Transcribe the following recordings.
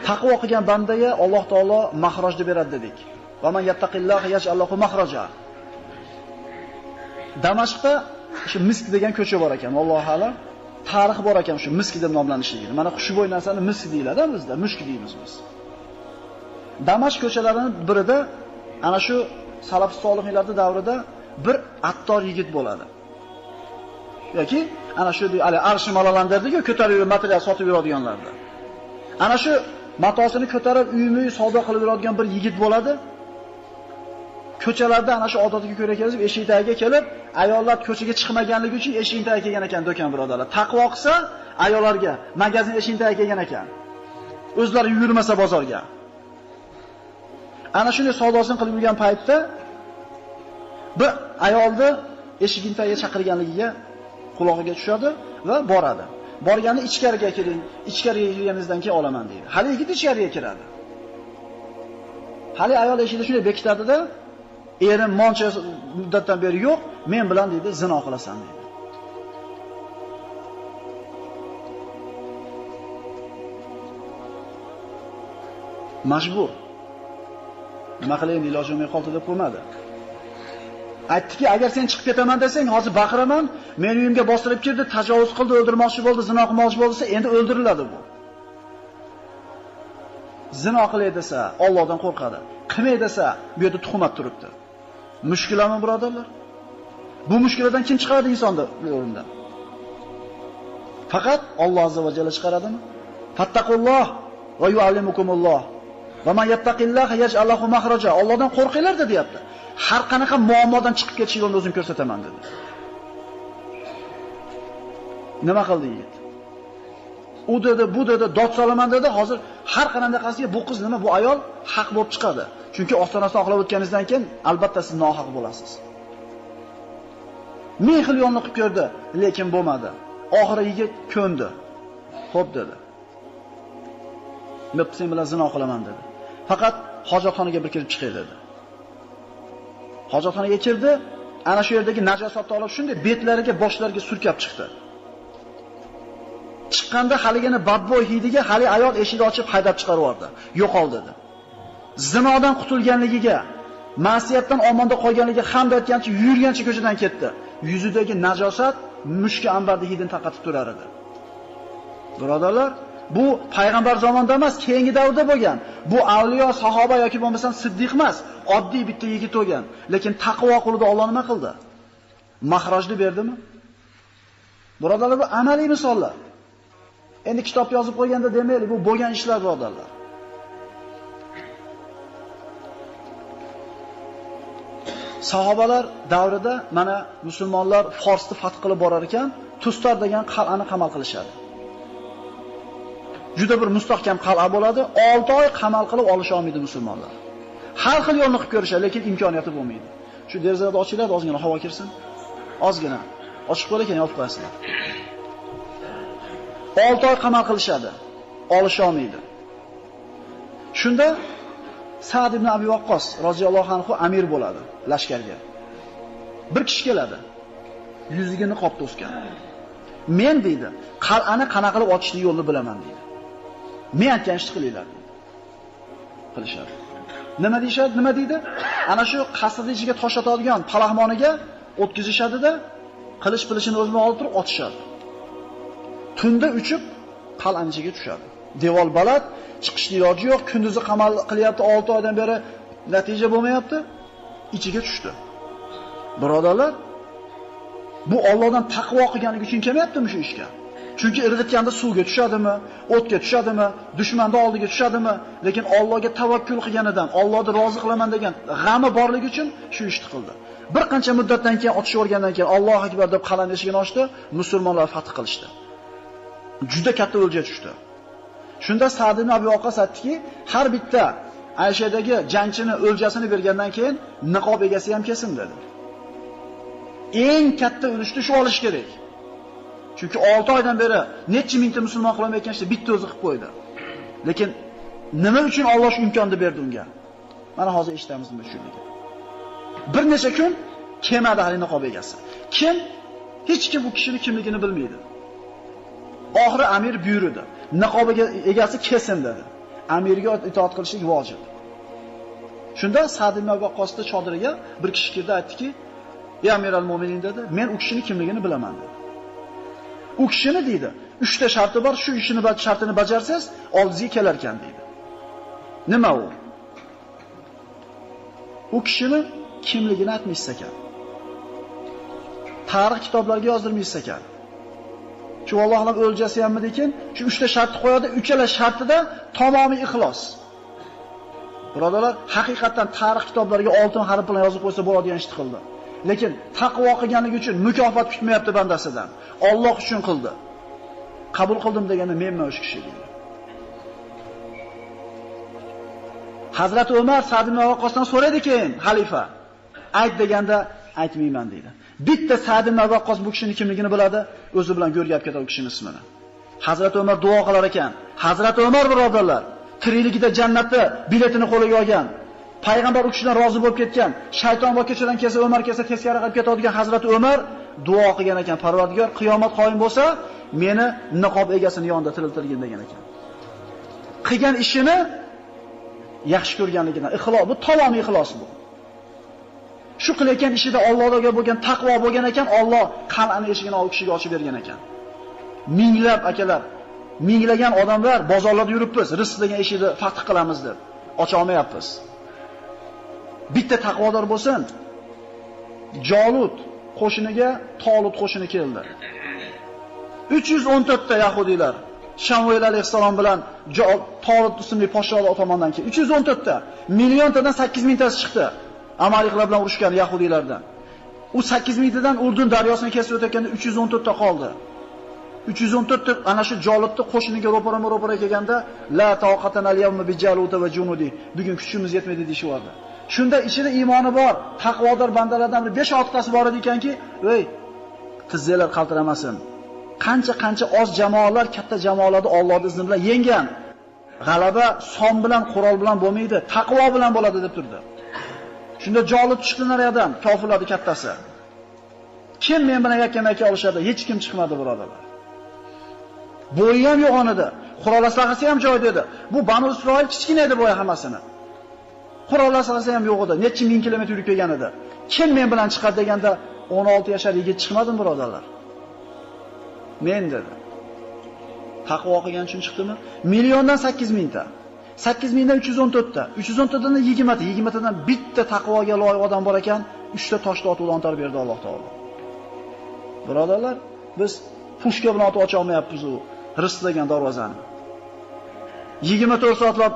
Taqvo qilgan bandaga Alloh taolo mahrajni beradi dedik. Va man yattaqilloha yaj'al lahu mahraja. Damashqda shu Misk degan ko'cha bor ekan, Allohu a'lam. Tarix bor ekan shu Misk deb nomlanishligini. Mana xushbo'y narsani misk deyiladi bizda, mushk deymiz biz. Damashq ko'chalarining birida ana shu salaf solihlarning davrida bir attor yigit bo'ladi. Yoki ana shu hali arshi malalan derdik-ku, ko'tarib yurib material sotib yuradiganlarda. Ana shu matosini ko'tarib uyma-uy savdo qilib yuradigan bir yigit bo'ladi. Ko'chalarda ana shu odatiga ko'ra kelib, eshik tagiga kelib, ayollar ko'chaga chiqmaganligi uchun eshik tagiga kelgan ekan do'kon birodarlar. Taqvo qilsa ayollarga magazin eshik tagiga kelgan ekan. O'zlari yurmasa bozorga. Ana shunday savdosini qilib yurgan paytda bir ayolni eshigini tagiga chaqirganligiga qulog'iga tushadi va boradi. Borganda ichkariga kiring, ichkariga kirganingizdan keyin olaman deydi. Hali yigit ichkariga kiradi. Hali ayol eshikni shunday bekitadi-da, erim moncha muddatdan beri yo'q, men bilan deydi, zino qilasan deydi. Majbur. Nima qilayin, ilojim yo'q qoldi deb qo'ymadi. Aytdiki, agar sen chiqib ketaman desang, hozir baqiraman, men uyimga bostirib kirdi, tajovuz qildi, o'ldirmoqchi bo'ldi, zino qilmoqchi bo'ldi desa, endi o'ldiriladi bu. Zino qilay desa, Allohdan qo'rqadi. Qilmay desa, bu yerda tuhmat turibdi. Mushkulami birodarlar? Bu mushkuladan kim chiqaradi insonni o'rnidan? Faqat Alloh azza va jalla chiqaradimi? Fattaqulloh va yuallimukumulloh. Va man yattaqillaha yaj'al lahu mahraja. Allohdan qo'rqinglar deyapti. Har qanaqa muammodan chiqib ketish yo'lini o'zim ko'rsataman dedi. Nima qildi yigit? U dedi, bu dedi, dod solaman dedi. Hozir har qanaqasiga bu qiz nima, bu ayol haq bo'lib chiqadi. Chunki ostonasini oqlab o'tganingizdan keyin albatta siz nohaq bo'lasiz. Ming xil yo'lni qilib ko'rdi, lekin bo'lmadi. Oxiri yigit ko'ndi. Xo'p dedi. Men sen bilan zino qilaman dedi. Faqat hojatxonaga bir kirib chiqay dedi. Hojatxonaga kirdi, ana shu yerdagi najosatni olib shunday betlariga, boshlariga surkab chiqdi. Chiqqanda haligini badbo'y hidiga hali ayol eshikni ochib haydab chiqarib yubordi. Yo'qol dedi. Zinodan qutulganligiga, ma'siyatdan omonda qolganligiga hamd aytgancha yurgancha ko'chadan ketdi. Yuzidagi najosat mushki ambarning hidini tarqatib turar edi. Birodarlar, bu payg'ambar zamonida emas, keyingi davrda bo'lgan. Bu avliyo, sahoba yoki bo'lmasam siddiq emas, oddiy bitta yigit bo'lgan. Lekin taqvo qo'lida Alloh nima qildi? Mahrajni berdimi? Birodarlar, bu amaliy misollar. Endi kitob yozib qo'yganda demaylik, bu bo'lgan ishlar birodarlar. Sahobalar davrida mana musulmonlar Forsni fath qilib borar ekan, Tustar degan qal'ani qamal qilishadi. Juda bir mustahkam qal'a bo'ladi. 6 oy qamal qilib olisha olmaydi musulmonlar. Har xil yo'lni qilib ko'rishadi, lekin imkoniyati bo'lmaydi. Shu derazalarni ochinglar, ozgina havo kirsin. Ozgina. Ochiq qo'yar ekan, yopib qo'yasizlar. 6 oy qamal qilishadi, olisha olmaydi. Shunda Sa'd ibn Abi Waqqas roziyallohu anhu amir bo'ladi lashkarga. Bir kishi keladi. Yuziga niqob to'sgan. Men deydi, qal'ani qana qilib ochishning yo'lini bilaman deydi. Men aytgan ishni qilinglar deydi. Qilishadi. Nima deyishadi? Nima deydi? Ana shu qasrning ichiga tosh otadigan palahmoniga o'tkazishadi-da, qilish bilishini o'zini olib turib otishadi. Tunda uchib qal'aning ichiga tushadi. Devor baland, chiqish iloji yo'q, kunduzi qamal qilyapti 6 oydan beri, natija bo'lmayapti, ichiga tushdi. Birodarlar, bu Allohdan taqvo qilganligi uchun kelmayaptimi shu ishga? Chunki irg'itganda suvga tushadimi, o'tga tushadimi, dushmanning oldiga tushadimi, lekin Allohga tavakkul qilganidan, Allohni rozi qilaman degan g'ami borligi uchun shu ishni qildi. Bir qancha muddatdan keyin otishib o'rgandan keyin Allohu akbar deb qal'aning eshigini ochdi, musulmonlar fath qilishdi. Juda katta o'lja tushdi. Shunda Sa'd ibn Abi Waqqas aytdiki, har bitta Ayshadagi jangchini o'ljasini bergandan keyin niqob egasi ham kelsin dedi. Eng katta ulushni shu olish kerak. Chunki 6 oydan beri necha mingta musulmon qilolmayotgan ishni bitta o'zi qilib qo'ydi. Lekin nima uchun Alloh shu imkonni berdi unga? Mana hozir eshitamiz nima uchunligi. Bir necha kun kelmadi hali niqob egasi. Kim? Hech kim bu kishining kimligini bilmaydi. Oxiri amir buyurdi. Niqob egasi kelsin dedi. Amirga itoat qilishlik vojib. Shunda Sa'd ibn Abi Waqqosning chodiriga bir kishi kirdi, aytdiki: "Ey Amiral Mo'minin" dedi, "Men u kishining kimligini bilaman" dedi. U kishini deydi, 3 ta sharti bor, shu ishini shartini bajarsangiz, oldingizga kelar ekan deydi. Nima u? U kishini kimligini aytmaysiz ekan. Tarix kitoblariga yozdirmaysiz ekan. Shu Alloh alam o'ljasi hammi dekin, shu 3 ta shartni qo'yadi, uchala shartida tamomiy ixlos. Birodarlar, haqiqatan tarix kitoblariga oltin harf bilan yozib qo'ysa bo'ladigan ishni qildi. Lekin taqvo qilganligi uchun mukofot kutmayapti bandasidan. Alloh uchun qildi. Qabul qildim deganda menman o'sha kishi deydi. Hazrat Umar Sa'd ibn Waqqosdan so'raydi keyin xalifa. Ayt deganda aytmayman deydi. Bitta Sa'd ibn Waqqos bu kishining kimligini biladi, o'zi bilan go'rga olib ketadi u kishining ismini. Hazrat Umar duo qilar ekan. Hazrat Umar birodarlar, tirikligida jannatda biletini qo'liga olgan. Payg'ambar u kishidan rozi bo'lib ketgan. Shayton va kechadan kelsa, Umar kelsa teskari qilib ketadigan Hazrat Umar duo qilgan ekan. Parvardigor, qiyomat qoyim bo'lsa, meni niqob egasini yonida tiriltirgin degan ekan. Qilgan ishini yaxshi ko'rganligidan, ixlos, bu tamomiy ixlos bu. Shu qilayotgan ishida Allohga bo'lgan taqvo bo'lgan ekan, Alloh qal'ani eshigini u kishiga ochib bergan ekan. Minglab akalar, minglagan odamlar bozorlarda yuribmiz, rizq degan eshikni fath qilamiz deb ocha olmayapmiz. Bitta taqvodor bo'lsin. Jolut qo'shiniga Tolut qo'shini keldi. 314 ta yahudiylar Shamuel alayhissalom bilan Tolut ismli podsholar tomonidan keldi. 314 ta, milliontadan 8000 tasi chiqdi. Amaliklar bilan urushgan yahudiylardan. U 8000 tadan Urdun daryosini kesib o'tayotganda 314 ta qoldi. 314 ta ana shu Jolutni qo'shiniga ro'para-ro'para kelganda la taqatana al-yawma bi Jaluta va junudi. Bugun kuchimiz yetmaydi deyishyapti. Shunda ichida iymoni bor, taqvodor bandalardan bir 5-6 tasi bor edi ekanki, "Ey, tizzalar qaltiramasin. Qancha-qancha oz jamoalar katta jamoalarni Allohning izni bilan yengan. G'alaba son bilan, qurol bilan bo'lmaydi, taqvo bilan bo'ladi" deb turdi. Shunda Jolut chiqdi nariyadan, kofirlarning kattasi. Kim men bilan yakkama-yakka olishadi? Hech kim chiqmadi, birodarlar. Bo'yi ham yo'g'on edi, qurol aslahasi ham joyida edi. Bu Banu Isroil kichkina edi bo'yi hammasini. Qurol aslahasi ham yo'q edi. Necha ming kilometr yurib kelgan edi. Kim men bilan chiqadi deganda 16 yashar yigit chiqmadimi, birodarlar? Men dedi. Taqvo qilgan uchun chiqdimi? Milliondan 8000 ta. 8000 dan 314 ta. 314 tadan 20 ta, 20 tadan bitta taqvoga loyiq odam bor ekan, 3 ta toshni otib ontarib berdi Alloh taolo. Birodarlar, biz pushka bilan otib ocha olmayapmiz u rizq degan darvozani. 24 soatlab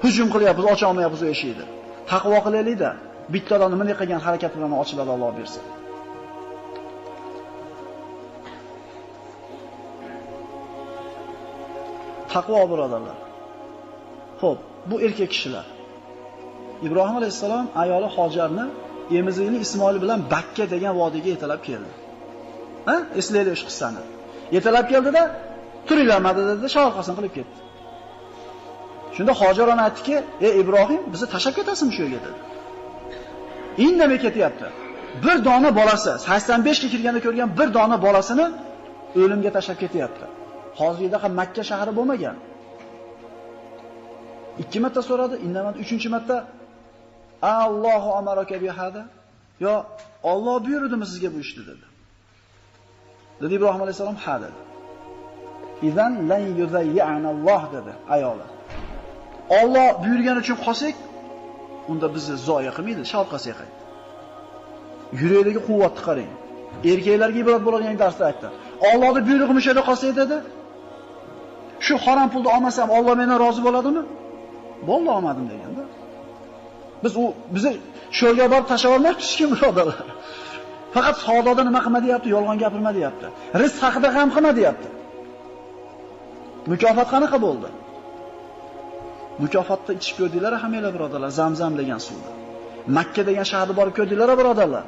hujum qilyapmiz, ocha olmayapmiz u eshikni. Taqvo qilaylik-da, bitta odam nima qilgan harakat bilan ochiladi Alloh bersa. Taqvo birodarlar. Xo'p, bu erkak kishilar. Ibrohim alayhissalom ayoli Hojarni emizikli Ismoil bilan Bakka degan vodiyga yetalab keldi. Ha? Eslaylik shu qissani. Yetalab keldida, turinglar dedi, shavqasini qilib ketdi. Shunda Hojar ona aytdiki, "Ey Ibrohim, bizni tashlab ketasizmi shu yerga?" dedi. Indamay ketyapti. Bir dona bolasi, 85 ga kirganda ko'rgan bir dona bolasini o'limga tashlab ketyapti. Hozirgidaqa Makka shahri bo'lmagan. 2 marta so'radi, indamadi. 3-marta Allohu amaraka bihada? Yo, Alloh buyurdimi sizga bu ishni dedi. Dedi Ibrohim alayhisalom ha dedi. Izan lan yuzayyana Alloh dedi ayoli. Alloh buyurgani uchun qolsak, unda bizni zoya qilmaydi, shavqasiga qaytdi. Yurakdagi quvvatni qarang. Erkaklarga ibrat bo'ladigan darsni aytdi. Allohning buyrug'i musha yerda qolsak dedi. Shu harom pulni olmasam Alloh mendan rozi bo'ladimi? Bo'ldi, olmadim deganda. Biz u bizni cho'lga borib tashlab olmayapmiz kim birodarlar. Faqat savdoda nima qilma deyapti, yolg'on gapirma deyapti. Rizq haqida g'am qilma deyapti. Mukofot qanaqa bo'ldi? Mukofotni ichib ko'rdinglar hammanglar birodarlar, Zamzam degan suvni. Makka degan shaharga borib ko'rdinglar birodarlar.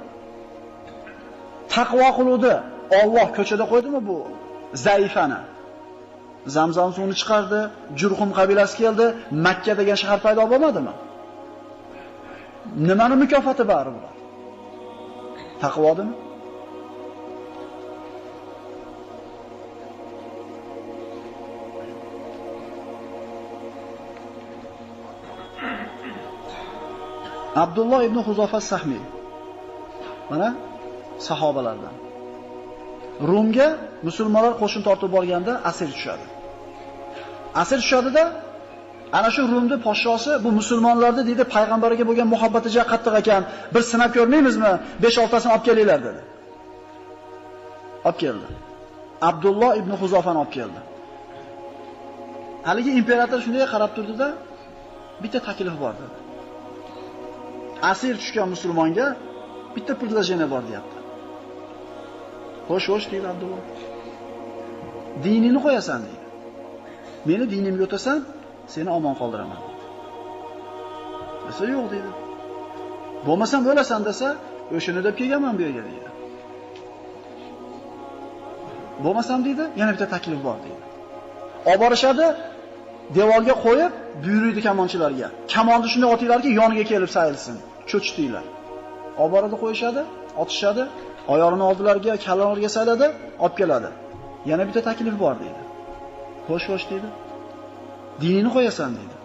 Taqvo qiluvdi. Alloh ko'chada qo'ydimi bu zaifani? Zamzam suvini chiqardi, Jurhum qabilasi keldi, Makka degan shahar paydo bo'lmadimi? Nimani mukofoti bor bular? Taqvodimi? Abdulloh ibn Huzofa Sahmiy. Mana sahobalardan. Rumga musulmonlar qo'shin tortib borganda asir tushadi. Asir tushadida ana shu Rumning podshosi bu musulmonlarni deydi payg'ambarga bo'lgan muhabbati juda qattiq ekan, bir sinab ko'rmaymizmi? 5-6tasini olib kelinglar dedi. Olib keldi. Abdulloh ibn Huzofani olib keldi. Haligi imperator shunday qarab turdi-da, bitta taklif bor dedi. Asir tushgan musulmonga bitta предложение bor deyapti. Xo'sh, xo'sh deydi Abdulloh. Dinini qo'yasan deydi. Meni dinimga o'tasan, seni omon qoldiraman deydi. Desa yo'q deydi. Bo'lmasam o'lasan desa, o'shini deb kelganman bu yerga deydi. Bo'lmasam deydi, yana bitta taklif bor deydi. Olib borishadi, devorga qo'yib buyuriydi kamonchilarga. Kamonni shunday otinglarki, yoniga kelib sayilsin, cho'chitinglar. Olib boradi qo'yishadi, otishadi, oyog'ini oldilariga, kallalariga sayladi, olib keladi. Yana bitta taklif bor deydi. Xo'sh, xo'sh deydi. Dinini qo'yasan deydi.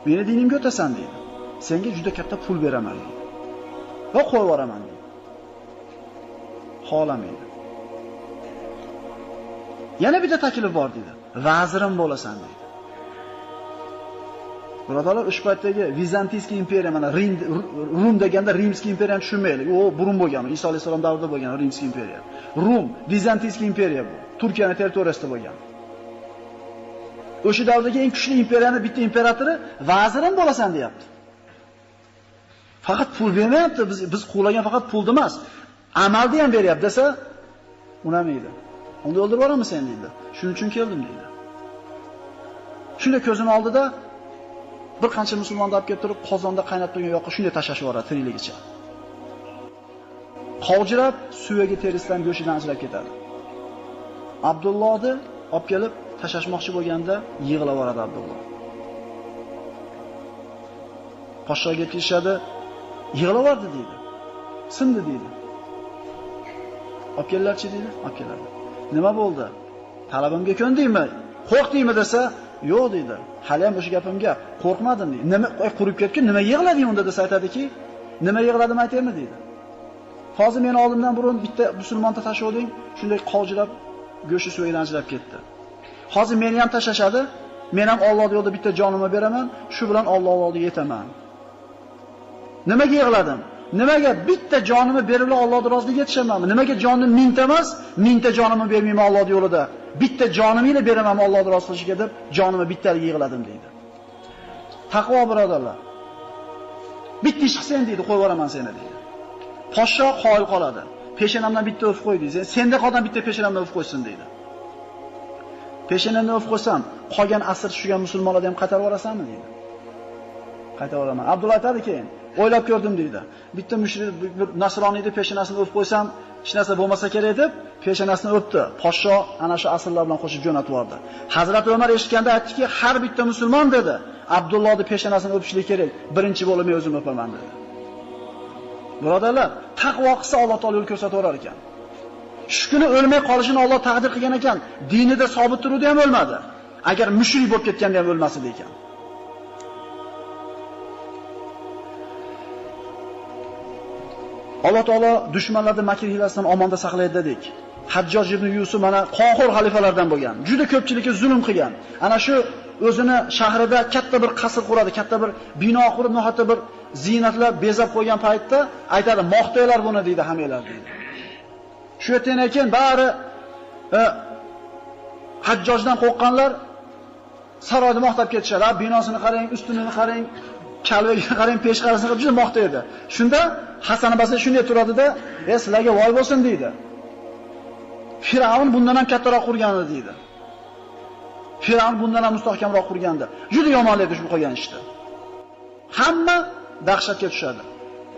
Meni dinimga o'tasan deydi. Senga juda katta pul beraman deydi. Va qo'yib yuboraman deydi. Xohlamaydi. Yana bitta taklif bor deydi. Vazirim bo'lasan deydi. Birodarlar, o'sha paytdagi Vizantiyskiy imperiya, mana Rum deganda Rimskiy imperiyani tushunmaylik. U burun bo'lgan, Iso alayhisalom davrida bo'lgan Rimskiy imperiya. Rum, Vizantiyskiy imperiya bu. Turkiyaning territoriyasida bo'lgan. O'sha davrdagi eng kuchli imperiyani bitta imperatori vazirim bo'lasan deyapti. Faqat pul bermayapti, biz quvlagan faqat pulni emas, amalni ham beryapti desa, unamaydi. Unda o'ldirib yuboramiz sen deydi. Shuning uchun keldim deydi. Shunda ko'zini oldida bir qancha musulmonni olib kelib turib, qozonda qaynab turgan yoqqa shunday tashlashib yuboradi tirikligicha. Qovjirab, suyagi terisidan, go'shidan ajrab ketadi. Abdullohni olib kelib tashlashmoqchi bo'lganda yig'lab yuboradi Abdulloh. Podshoga kelishadi, yig'lab yubordi deydi. Sindi deydi. Olib kellarchi deydi, olib keladi. Nima bo'ldi? Talabimga ko'ndingmi? Qo'rqdingmi desa, yo'q deydi. Hali ham o'sha gapim gap. Qo'rqmadim deydi. Nima qurib ketgan, nima yig'lading unda desa aytadiki, nima yig'ladim aytaymi deydi. Hozir meni oldimdan burun bitta musulmonni tashlading, shunday qovjirab, go'shti suvidan ajrab ketdi. Hozir meni ham tashlashadi, men ham Alloh yo'lida bitta jonimni beraman, shu bilan Alloh oldiga yetaman. Nimaga yig'ladim? Nimaga bitta jonimni berib Allohning roziligiga yetishamanmi? Nimaga jonim mingta emas, mingta jonimni bermayman Alloh yo'lida? Bitta jonimni beraman Allohning roziligiga deb jonimni bittaligiga yig'ladim deydi. Taqvo birodarlar. Bitta ish qilsang deydi, qo'yib yuboraman seni deydi. Podsho qoyil qoladi. Peshonamdan bitta o'p qo'y deydi. Senda odam bitta peshonamdan o'p qo'ysin deydi. Peshonamdan o'p qo'ysam, qolgan asir tushgan musulmonlarni ham qaytarib yuborasanmi deydi. Qaytarib yuboraman. Abdulloh aytadi keyin, o'ylab ko'rdim deydi. Bitta mushrik bir nasroniyni peshonasini o'p qo'ysam, hech narsa bo'lmasa kerak deb peshonasini o'pdi. Podsho ana shu asirlar bilan qo'shib jo'natib yubordi. Hazrat Umar eshitganda aytdiki, har bitta musulmon dedi, Abdullohning peshonasini o'pishlik kerak. Birinchi bo'lib men o'zim o'paman dedi. Birodarlar, taqvo qilsa Alloh taolo yo'l ko'rsataverar ekan. Shu kuni o'lmay qolishini Alloh taqdir qilgan ekan. Dinida sobit turuvdi ham o'lmadi. Agar mushrik bo'lib ketganda ham o'lmas edi ekan. Alloh taolo dushmanlarning makr hiylasidan omonda saqlaydi dedik. Hajjoj ibn Yusuf mana qonxo'r xalifalardan bo'lgan. Juda ko'pchilikka zulm qilgan. Ana shu o'zini shahrida katta bir qasr quradi, katta bir bino qurib, nihoyatda bir ziynatlab bezab qo'ygan paytda aytadi, "Maqtanglar buni" deydi, hammanglar deydi. Shu yerdan keyin bari Hajjojdan qo'rqqanlar saroyni maqtab ketishadi. Ha, binosini qarang, ustunini qarang, kalvagiga qarang, peshqarasini qarang, juda maqtaydi. Shunda Hasan Basri shunday turadida, "E, sizlarga voy bo'lsin" deydi. Fir'avn bundan ham kattaroq qurgandi deydi. Fir'avn bundan ham mustahkamroq qurgandi. Juda yomonlaydi shu qilgan ishni. Hamma dahshatga tushadi.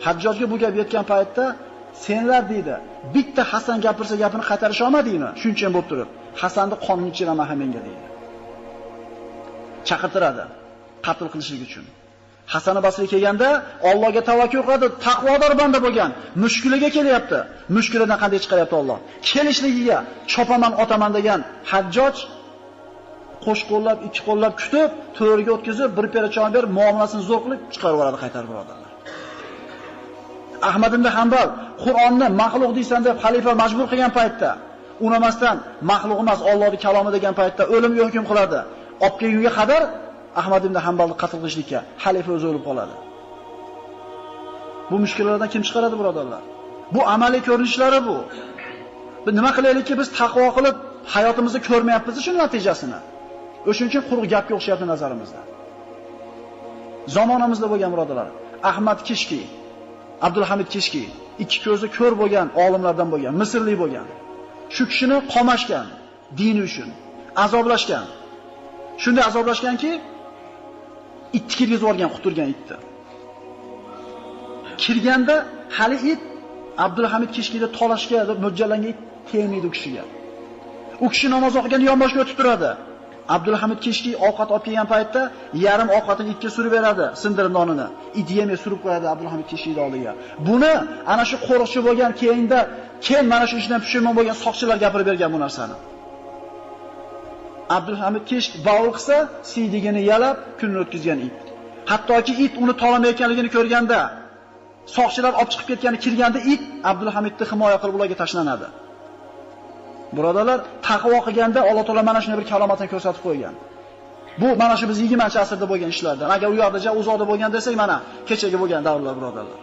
Hajjojga bu gap yetgan paytda senlar deydi, bitta Hasan gapirsa gapini qaytarisha olmadingmi? Shuncha ham bo'lib turib, Hasanni qonini ichiraman ham menga deydi. Chaqirtiradi qatl qilishlik uchun. Hasan Basri kelganda Allohga tavakkul qiladi, taqvodor banda bo'lgan, mushkuliga kelyapti. Mushkulidan qanday chiqaryapti Alloh? Kelishligiga chopaman, otaman degan Hajjoj qo'sh qo'llab, ikki qo'llab kutib, to'riga o'tkazib, bir pera choy berib, muomalasini zo'r qilib chiqarib yuboradi qaytarib birodarlar. Ahmad ibn Hanbal Qur'onni maxluq deysan deb xalifa majbur qilgan paytda, unamasdan maxluq emas, Allohning kalomi degan paytda o'limga hukm qiladi. Olib kelgunga qadar Ahmad ibn Hanbalni qatl qilishlikka xalifa o'zi o'lib qoladi. Bu mushkullardan kim chiqaradi, birodarlar? Bu amaliy ko'rinishlari bu. Biz nima qilaylikki, biz taqvo qilib hayotimizda ko'rmayapmiz shu natijasini. O'shuning uchun quruq gapga o'xshayapti nazarimizda. Zamonamizda bo'lgan birodarlar, Ahmad Kishki, Abdulhamid Kishki, ikki ko'zi ko'r bo'lgan olimlardan bo'lgan, Misrlik bo'lgan. Shu kishini qomashgan dini uchun, azoblashgan. Shunday azoblashganki, itni kirgizib yuborgan, quturgan itni. Kirganda hali it Abdulhamid Kishkida tolashga deb mo'ljallangan it tegmaydi u kishiga. U kishi namoz o'qiganda yonboshga o'tib turadi. Abdulhamid Kishki ovqat olib kelgan paytda yarim ovqatini itga surib beradi, sindirib nonini. It yemay surib qo'yadi Abdulhamid Kishkining oldiga. Buni ana shu qo'riqchi bo'lgan keyinda, keyin mana shu ishdan pushaymon bo'lgan soqchilar gapirib bergan bu narsani. Abdulhamid Kishk bavul qilsa, siydigini yalab kunni o'tkazgan it. Hattoki it uni tolamayotganligini ko'rganda, soqchilar olib chiqib ketgani kirganda it Abdulhamidni himoya qilib ularga tashlanadi. Birodarlar, taqvo qilganda Alloh taolo mana shunday bir kalomatini ko'rsatib qo'ygan. Bu mana shu biz 20-asrda bo'lgan ishlardan. Agar u yoqda ja uzoqda bo'lgan desak, mana kechagi bo'lgan davrlar, birodarlar.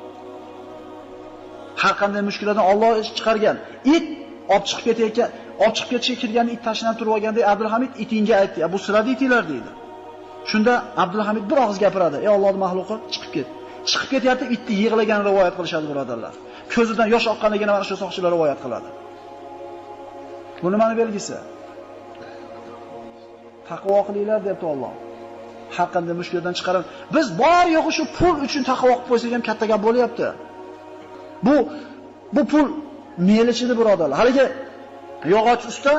Har qanday mushkullardan Alloh chiqargan. It olib chiqib ketayotgan, olib chiqib ketishga kirganda it tashlanib turib olganda Abdulhamid itingga aytdi, "Bu sizlarning itinglar" deydi. Shunda Abdulhamid bir og'iz gapiradi: "Ey Allohning mahluqi, chiqib ket." Chiqib ketyapti, itni yig'laganini rivoyat qilishadi, birodarlar. Ko'zidan yosh oqqanligini mana shu soqchilar rivoyat qiladi. Bu nimani belgisi? Taqvo qilinglar debdi Alloh. Har qanday mushkuldan chiqarib, biz bor yo'g'i shu pul uchun taqvo qilib qo'ysak ham katta gap bo'lyapti. Bu pul melichidi, birodarlar. Haligi yog'och usta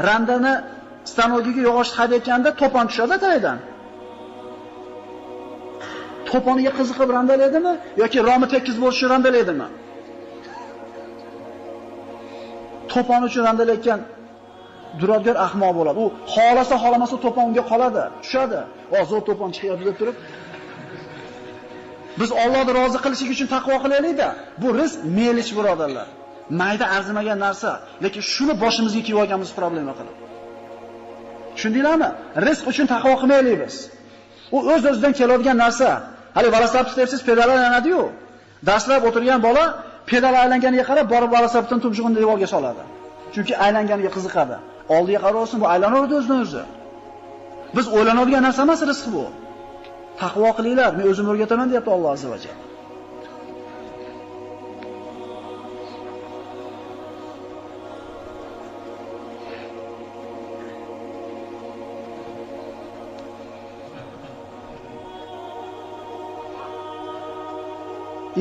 randani stanogiga yog'och haydayotganda to'pon tushadi tagidan. To'poniga qiziqib randalaydimi yoki romi tekis bo'lishi uchun randalaydimi? To'pon uchun randalayotgan duradgor ahmoq bo'ladi. U xolasa xolamasa to'pon unga qoladi, tushadi. O, zo'r to'pon chiqyapti deb turib. Biz Allohni rozi qilishlik uchun taqvo qilaylik-da. Bu rizq melich, birodarlar. Mayda arzimagan narsa, lekin shuni boshimizga kiyib olganmiz problema qilib. Tushundinglarmi? Rizq uchun taqvo qilmaylik biz. U o'z-o'zidan keladigan narsa. Hali velosiped tepsiz pedal aylanadi-yu. Dastlab o'tirgan bola pedal aylanganiga qarab borib velosipeddan tumshug'ini devorga soladi. Chunki aylanganiga qiziqadi. Oldiga qaraversin, bu aylanaveradi o'zidan o'zi. Biz o'ylanadigan narsa emas rizq bu. Taqvo qilinglar, men o'zim o'rgataman deyapti Alloh azza va jalla.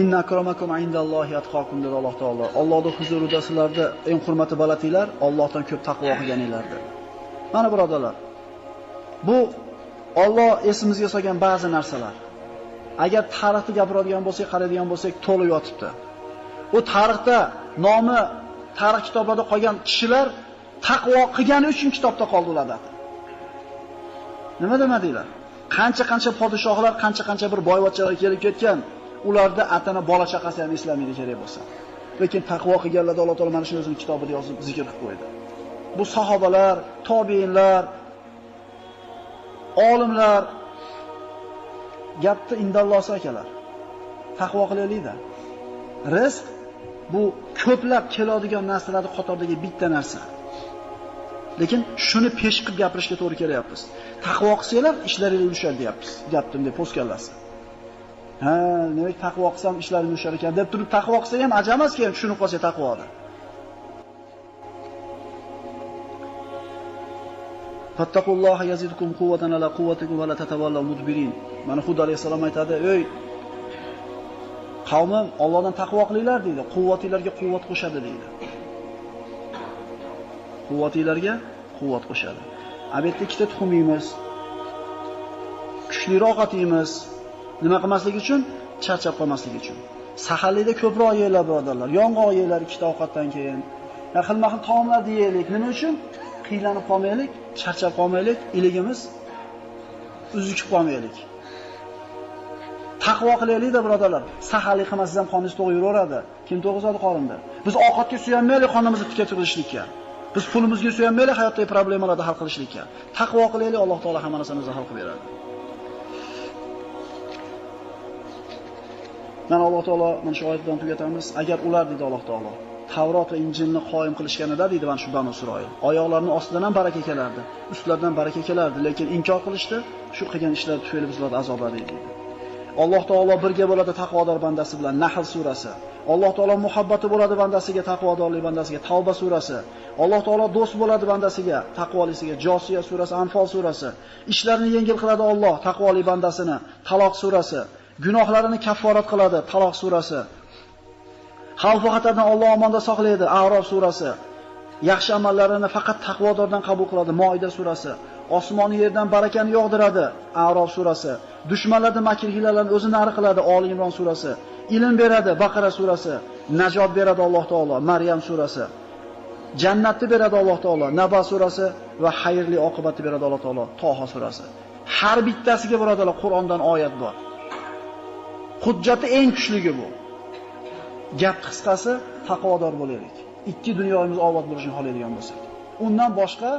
Inna akramakum indallohi atqakum dedi Alloh taolo. Allohning huzurida sizlarda eng hurmati balatinglar Allohdan ko'p taqvo qilganinglardir. Mana birodarlar, bu Alloh esimizga solgan ba'zi narsalar. Agar tarixni gapiradigan bo'lsak, qaraydigan bo'lsak, to'lib yotibdi. U tarixda nomi tarix kitoblarida qolgan kishilar taqvo qilgani uchun kitobda qoldi ularda. Nima demadinglar? Qancha-qancha podshohlar, qancha-qancha bir boyvachchalar kelib ketgan. Ularda atana bola chaqasi ham eslamaydi kerak bo'lsa. Lekin taqvo qilganlarda Alloh taolo mana shuni o'zining kitobida yozib zikr qilib qo'ydi. Bu sahobalar, tobiinlar, olimlar gapni indallosi akalar. Taqvo qilaylik-da. Rizq bu ko'plab keladigan narsalarning qatoridagi bitta narsa. Lekin shuni pesh qilib gapirishga to'g'ri kelyapmiz. Taqvo qilsanglar ishlaringiz yushadi deyapmiz. Gapdim deb po'stkallasi. Ha, demak taqvo qilsam ishlarim yushar ekan deb turib taqvo qilsa ham ajab emas, keyin tushunib qolsa taqvoni. Fattaqulloha yazidkum quvvatan ala quvvatikum va la tatawallaw mudbirin. Mana Hud alayhisalom aytadi: "Ey qavmim, Allohdan taqvo qilinglar" deydi. Quvvatinglarga quvvat qo'shadi deydi. Quvvatinglarga quvvat qo'shadi. Albatta ikkita tuxum yeymiz. Kuchliroq yeymiz. Nima qilmaslik uchun? Charchab qolmaslik uchun. Saharlikda ko'proq yeylar birodarlar. Yong'oq yeylar ikkita ovqatdan keyin. Xilma-xil taomlarni yeylik. Nima uchun? Qiylanib qolmaylik, charchab qolmaylik, iligimiz uzikib qolmaylik. Taqvo qilaylik-da, birodarlar. Saharlik qilmasangiz ham qoningiz to'q yuraveradi. Kim to'g'izadi qorinda? Biz ovqatga suyanmaylik qonimizni tikka turishlikka. Biz pulimizga suyanmaylik hayotdagi problemalarni hal qilishlikka. Taqvo qilaylik, Alloh taolo hamma narsani o'zi hal qilib beradi. Mana Alloh taolo mana shu oyat bilan tugatamiz. Agar ular dedi Alloh taolo Tavrot va Injilni qoyim qilishganida deydi mana shu Banu Isroil, oyoqlarining ostidan ham baraka kelardi, ustlaridan baraka kelardi, lekin inkor qilishdi, shu qilgan ishlari tufayli biz ularni azobladik deydi. Alloh taolo birga bo'ladi taqvodor bandasi bilan, Nahl surasi. Alloh taolo muhabbati bo'ladi bandasiga, taqvodorlik bandasiga, Tavba surasi. Alloh taolo do'st bo'ladi bandasiga, taqvolisiga, Josiya surasi, Anfol surasi. Ishlarini yengil qiladi Alloh taqvoli bandasini, Taloq surasi. Gunohlarini kafforat qiladi, Taloq surasi. Xavf va xatardan Alloh omonda saqlaydi, A'rof surasi. Yaxshi amallarini faqat taqvodordan qabul qiladi, Moida surasi. Osmon yerdan barakani yog'diradi, A'rof surasi. Dushmanlarning makr hiylalarini o'zi nari qiladi, Oli Imron surasi. Ilm beradi, Baqara surasi. Najot beradi Alloh taolo, Maryam surasi. Jannatni beradi Alloh taolo, Naba surasi va xayrli oqibatni beradi Alloh taolo, Toha surasi. Har bittasiga birodarlar Qur'ondan oyat bor. Hujjati eng kuchligi bu. Gap qisqasi, taqvodor bo'laylik. Ikki dunyomiz obod bo'lishini xohlaydigan bo'lsak. Undan boshqa